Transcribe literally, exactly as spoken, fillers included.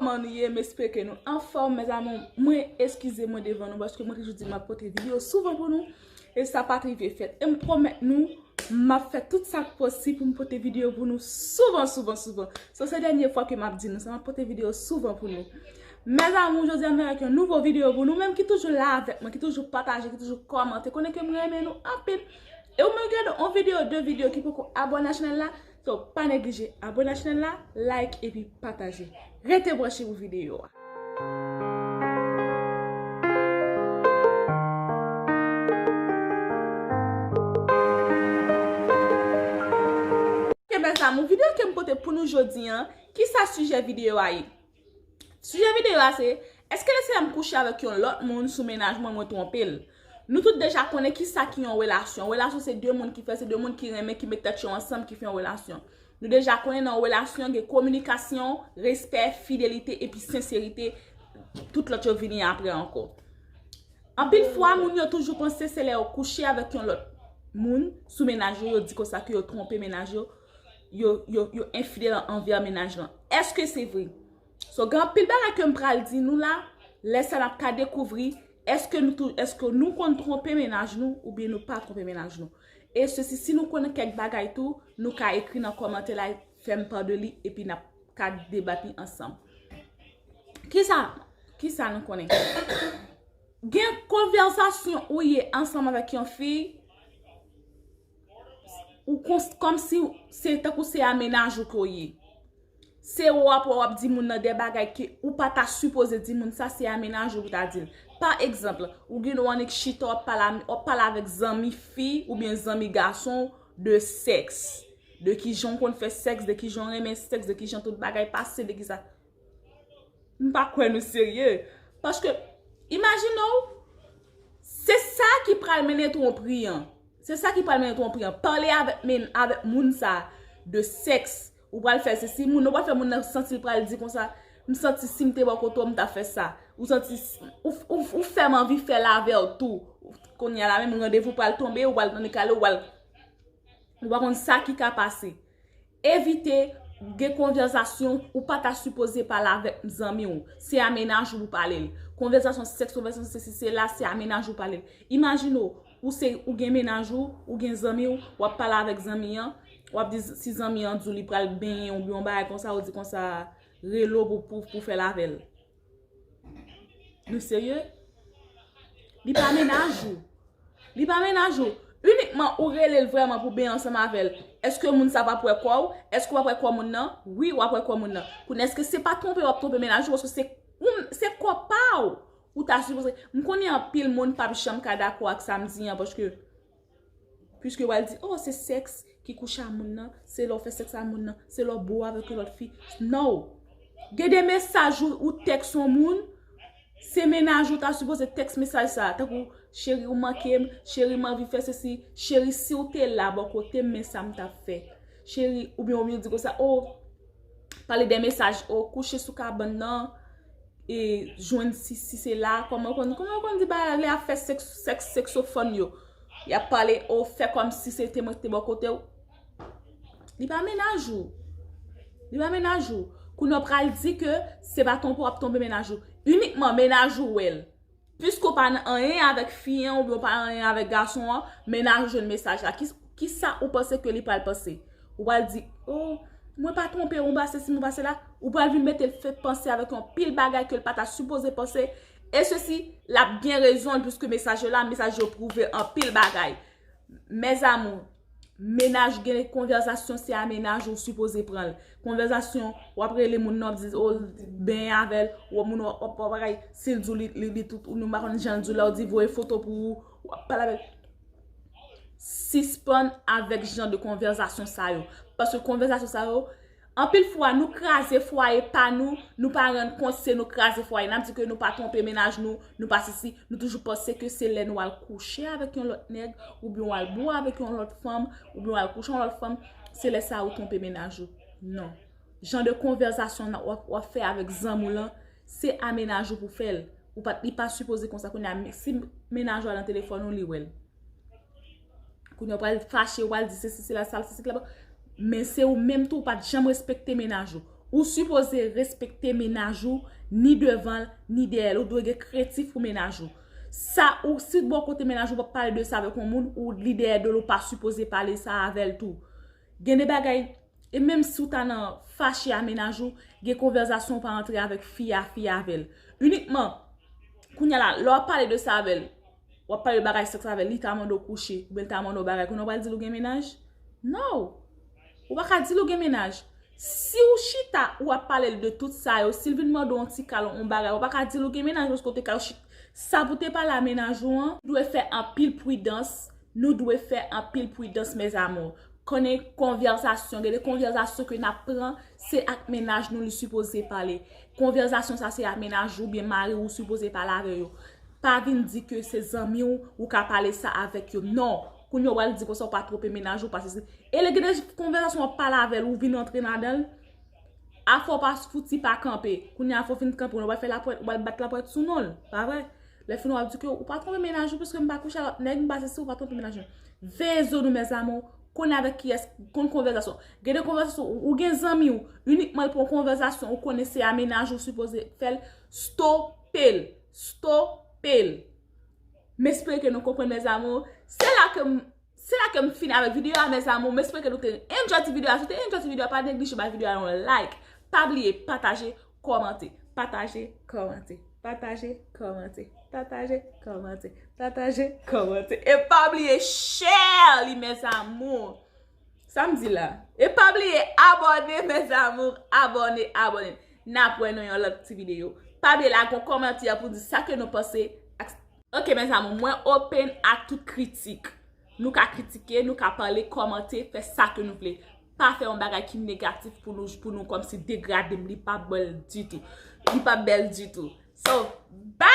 Kòman nou ye? M espere ke nou anfòm, mes amours. Mwen eskize mwen devan nou paske mwen toujou di m ap pote videyo souvan pou nou. E sa pa t rive fèt. E m pwomèt nou, m ap fè tout sa k posib pou m pote videyo pou nou souvan, souvan, souvan. So, se dènye fwa ke m ap di nou sa, m ap pote videyo souvan pou nou. Mes amours, jodi a m vin avèk yon nouvo videyo pou nou menm ki toujou la avèk mwen, ki toujou pataje, ki toujou kòmante. Konnen ke m renmen nou anpil. E ou menm ki gade yon videyo, de videyo ki poko abòne a chanèl la, so, pa neglije abòne a chanèl la, like epi pataje. Rete branche pou videyo a. Ok, mes amours, videyo ke m pote pou nou jodi a, kisa sijè videyo a ye? Sijè videyo a se, èske lè Seyè m kouche avèk yon lòt moun sou mennaj mwen, mwen twonpe l? Nou tout deja konnen kisa ki yon relasyon. Relasyon se de moun ki fè, se de moun ki renmen, ki met tèt yo ansanm, ki fè yon relasyon. Nou deja konnen nan yon relasyon gen kominikasyon, respè, fidelite epi senserite. Tout lòt yo vini apre ankò. Anpil fwa, moun yo toujou panse se lè yo kouche avèk yon lòt moun sou mennaj yo, yo di konsa ke yo twonpe mennaj yo, yo, yo, yo enfidèl anvè mennaj lan. Èske se vre? So, gen anpil bagay ke m pral di nou la, lè sa n ap ka dekouvri, èske nou tou, èske nou konn twonpe mennaj nou oubyen nou pa twonpe mennaj nou. E sesi, si nou konnen kèk bagay tou, nou ka ekri nan kòmantè la, fè m pa de li, epi n ap ka debat li ansanm. Kisa, kisa nou konnen? Gen konvèsasyon ou ye ansanm avèk yon fi, ou kòmsi se tankou se a mennaj ou ke w ye. Se w ap, w ap di moun nan de bagay ke ou pa ta sipoze di moun sa, se a mennaj ou pou ta di l. Pa egzanp, ou gen dwa annik chita, w ap pale, w ap pale avèk zanmi fi oubyen zanmi gason de sèks. De kijan w konn fè sèks, de kijan w renmen sèks, de kijan tout bagay pase, de kisa. M pa kwè nou serye. Paske, imajine w, se sa ki pral mennen twonpri an. Se sa ki pral mennen twonpri an. Pale avèk men, avèk moun sa de sèks. Ou pral fè sesi, moun, ou pral fè moun nan santi l pral di konsa, m santi si m te bò kote w, m ta fè sa. Ou santi, ou, ou, ou fè m anvi fè l avè w tou. Kounye a la menm, randevou pral tonbe, ou pral nan kale, ou pral, ou pa konn sa ki ka pase. Evite gen konvèsasyon ou pa ta sipoze pale avèk zanmi w. Se a mennaj ou pou pale l. Konvèsasyon sèks, konvèsasyon sesi, sela, se a mennaj ou pale l. Imajine w, ou se, ou gen mennaj ou, ou gen zanmi w, w ap pale avèk zanmi an, w ap di si zanmi an di w li pral benyen oubyen yon bagay konsa, ou di konsa, rele w pou, pou, pou fè l avè l. Nou serye? Li pa mennaj ou. Li pa mennaj ou. Inikman ou rele l vrèman pou benyen ansanm avè l. Èske moun sa p ap wè kò w? Èske w ap wè kò moun nan? Wi, w ap wè kò moun nan. Kounye a, èske se pa twonpe w ap twonpe mennaj ou? Paske se, ou, se kò pa w. Ou ta sipoze. M konnen anpil moun p ap janm ka dakò ak sa m di an, paske Piske w al di, oh, se sèks ki kouche a moun nan, se lè w fè sèks a moun nan, se lè w bo avèk yon lòt fi. No. Gen de mesaj ou, ou tèks yon moun, se mennaj ou ta sipoze tèks mesaj sa. Tankou, cheri, ou manke m, cheri, m anvi fè sesi, cheri, si w te la bò kote m, men sa m t ap fè. Cheri, oubyen, oubyen w di konsa, oh, pale de mesaj, oh, kouche sou kabann nan, e jwenn si, si se la, kòman yo konn, kòman yo konn di bagay la, lè y ap fè sèks, sèks, seksofòn yo. Y ap pale, o, fè kòmsi se te mwen ki te bò kote w. Li pa mennaj ou. Li pa mennaj ou. Kounye a w pral di ke se pa twonpe w ap twonpe mennaj ou. Inikman mennaj ou wè l. Piske w pa nan anyen avèk fi an oubyen w pa nan anyen avèk gason an, mennaj ou jwenn mesaj la. Ki, kisa ou panse ke li pral panse? Ou pral di, o, mwen pa twonpe w, mwen pa sesi, mwen pa sela. Ou pral vin mete l fè panse avèk yon pil bagay ke l pa ta sipoze panse. E sesi, l ap gen rezon l, piske mesaj yo la, mesaj yo pwouve anpil bagay. Mes amours, mennaj gen konvèsasyon, se a mennaj ou sipoze pran l. Konvèsasyon, w ap rele moun nan, w ap di, o, benyen avè l, w ap moun w ap, w ap, w ap bagay, si l di w li, li, li tout, ou nou pa konn jan l di w la, w di voye foto pou ou, w ap pale avè l. Sispann avèk jan de konvèsasyon sa yo. Paske konvèsasyon sa yo, anpil fwa, nou kraze fwaye pa nou, nou pa rann kont se nou kraze fwaye. N ap di ke nou pa twonpe mennaj nou, nou pa sesi, nou toujou panse ke se lè nou al kouche avèk yon lòt nèg, oubyen w al bo avèk yon lòt fanm, oubyen w al kouche yon lòt fanm, se lè sa a ou twonpe mennaj ou. Non. Jan de konvèsasyon w ap, w ap fè avèk zanmi w lan, se a mennaj ou pou fè l. Ou pa, li pa sipoze konsa kounye a, si mennaj ou a nan telefòn ou, li wè l. Kounye a w pral fache, w pral di sesi, sela, sa, sesi, la. Men se ou menm tou, ou pa t janm respekte mennaj ou. Ou sipoze respekte mennaj ou, ni devan l, ni dèyè l. Ou dwe gen krentif pou mennaj ou. Sa ou, si bò kote mennaj ou p ap pale de sa avèk yon moun, ou li dèyè do l, ou pa sipoze pale sa avè l tou. Gen de bagay, e menm si w ta nan fache a mennaj ou, gen konvèsasyon ou pa antre avèk fi a, fi a avè l. Inikman, kounye a la, lè w ap pale de sa avè l, w ap pale de bagay sèks avè l, li ta mande w kouche, oubyen li ta mande w bagay, kounye a w pral di l ou gen mennaj? No! Ou pa ka di l ou gen mennaj. Si w chita, ou ap pale l de tout sa yo, si l vin mande w yon ti kal, yon bagay, ou pa ka di l ou gen mennaj, paske w te ka chita. Sa pou te pale a mennaj ou an, nou dwe fè anpil pridans, nou dwe fè anpil pridans, mes amours. Konnen konvèsasyon, gen de konvèsasyon ke n ap pran, se ak mennaj nou li sipoze pale. Konvèsasyon sa se ak mennaj ou oubyen mari ou sipoze pale avè yo. Pa vin di ke se zanmi w, ou ka pale sa avèk yo. Non. Kounye a w al di konsa ou pa twonpe mennaj ou, pa sesi. E lè gen de konvèsasyon w ap pale avè l, ou vin antre ladan l, afè w pa fouti pa kanpe. Kounye a fò w fin kanpe, ou pral fè lapwèt, ou pral bat lapwèt sou non l. Pa vre? Lè fini w ap di ke ou pa twonpe mennaj ou, piske m pa kouche ak lòt nèg, m pa sesi, ou pa twonpe mennaj ou. Veye zo nou, mes amours, konnen avèk kiyès, konn konvèsasyon. Gen de konvèsasyon, ou, ou gen zanmi w, inikman l pran konvèsasyon, ou konnen se a mennaj ou sipoze fè l, stope l. Stope l. M espere ke nou konprann, mes amours. Se la ke m, se la ke m fini avèk videyo a, mes amours. M espere ke nou te enjoy ti videyo a. Si w te enjoy ti videyo a, pa neglije bay videyo a yon like. Pa bliye pataje, kòmante. Pataje, kòmante. Pataje, kòmante. Pataje, kòmante. Pataje, kòmante. E pa bliye share li, mes amours. Sa m di la. E pa bliye abòne, mes amours. Abòne, abòne. N ap wè nan yon lòt ti videyo. Pa bliye lage yon kòmantè pou di sa ke nou panse. Ak, ok, mes amours, mwen open a tout kritik. Nou ka kritike, nou ka pale, kòmante, fè sa ke nou vle. Pa fè yon bagay ki negatif pou nou, pou nou kòmsi degrade m. Li pa bèl ditou. Li pa bèl ditou. So, bye!